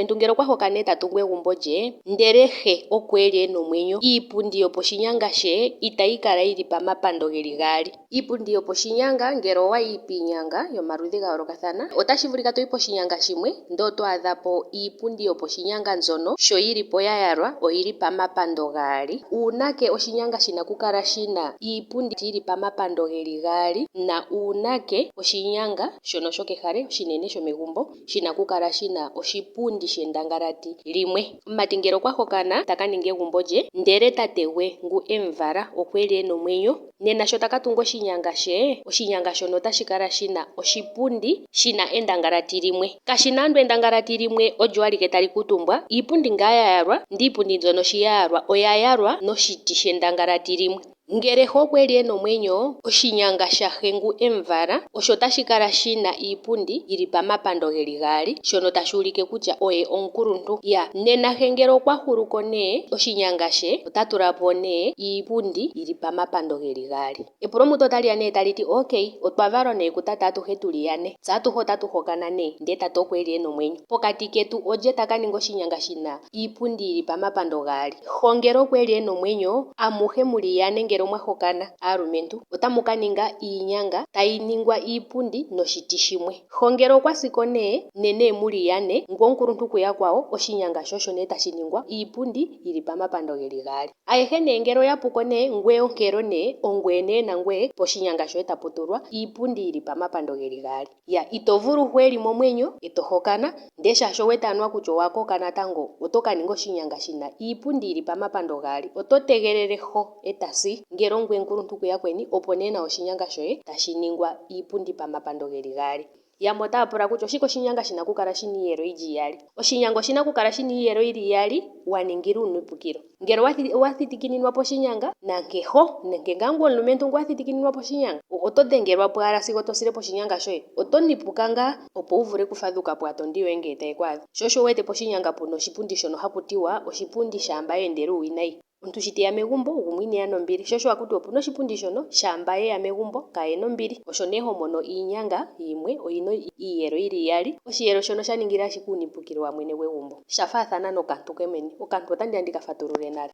Omulumentu ngele okwa hokana e ta tungu egumbo lye, ndele he okwe li e na omwenyo, iipundi yoposhinyanga she itayi kala yi li pamapando ge li gaali. Iipundi yoposhinyanga ngele owa yi piinyanga yomaludhi ga yoolokathana, otashi vulika to yi poshinyanga shimwe ndele oto adha po iipundi yoposhinyanga mbyono sho yi li po ya yalwa oyi li pamapando gaali. Uunake oshinyanga shi na okukala shi na iipundi yi li pamapando ge li gaali na uunake oshinyanga shono shokehale oshinene shomegumbo shi na okukala shi na oshipundi shendangalati limwe. Omumati ngele okwa hokana ta ka ninga egumbo lye ndele tate gwe ngu e mu vala okwe li e na omwenyo, nena sho ta ka tunga oshinyanga she, oshinyanga shono otashi kala shi na oshipundi shi na endangalati limwe. Kashi na ando endangalati limwe olyo alike tali kuutumbwa, iipundi ngaa ya yalwa, ndele iipundi mbyono shi ya yalwa oya yalwa noshiti shendangalati limwe. Ngele he okwa li e na omwenyo, oshinyanga shahe ngu e mu vala osho tashi kala shi na iipundi yi li pamapando ge li gaali, shono tashi ulike kutya oye omukuluntu. Ya, nena he ngele okwa hulu ko nee, oshinyanga she ota tula po nee iipundi yi li pamapando ge li gaali. Epulo mutu otali ya nee tali ti, Ok, otwa valwa nee kutate atuhe tu li yane. Tse atuhe otatu hokana nee, ndele tate okwa li e na omwenyo. Pokati ketu olye ta ka ninga oshinyanga shi na iipundi yi li pamapando gaali? Ho ngele okwa li e na omwenyo, amuhe mu li yane ngele omwa hokana, aalumentu, otamu ka ninga iinyanga tayi ningwa iipundi noshiti shimwe. Ho ngele okwa si ko nee, ne nee mu li yane, ngu omukuluntu kuyakwawo, oshinyanga she osho nee tashi ningwa iipundi yi li pamapando ge li gaali. Ayehe nee ngele oya puko nee, ngweye onkelo nee, ongweye nee nangweye poshinyanga shoye tapu tulwa iipundi yi li pamapando ge li gaali. Ya, ito vulu ho e li momwenyo e to hokana, ndele shaashi owu wete anuwa kutya owa koka natango oto ka ninga oshinyanga shi na iipundi yi li pamapando gaali. Oto tegelele ho e ta si, ngele ongweye omukuluntu kuyakweni, opo nee nawa oshinyanga shoye tashi ningwa iipundi pamapando ge li gaali. Yamwe otaya pula kutya oshike oshinyanga shi na okukala shi na iiyelo yi li iyali. Oshinyanga oshi na okukala shi na iiyelo yi li iyali wa ningila uunupukilo. Ngele owa thitikininwa poshinyanga, nanke ho, nenge ngaa ngoye omulumentu ngu wa thitikininwa poshinyanga, oto dhengelwa po owala sigo to sile poshinyanga shoye. Oto nipuka ngaa opo wu vule okufadhuka po aatondi yoye ngele taye ku adha. Sho osho wu wete poshinyanga pu na oshipundi shono haku tiwa oshipundi shaamba ye endela uuwinayi. Omuntu shi teya megumbo, gumwe ine ya nombili. Sho osho haku tiwa opuna oshipundi shono shaamba ye ya megumbo kaye na ombili. Osho nee ho mono iinyanga yimwe oyi na iiyelo yi li iyali. Oshiyelo shono sha ningila ashike uunipukilo wa mwene gwegumbo. Osha faathana nokantu kemwene. Okantu otandi ya ndi ka fatulule nale.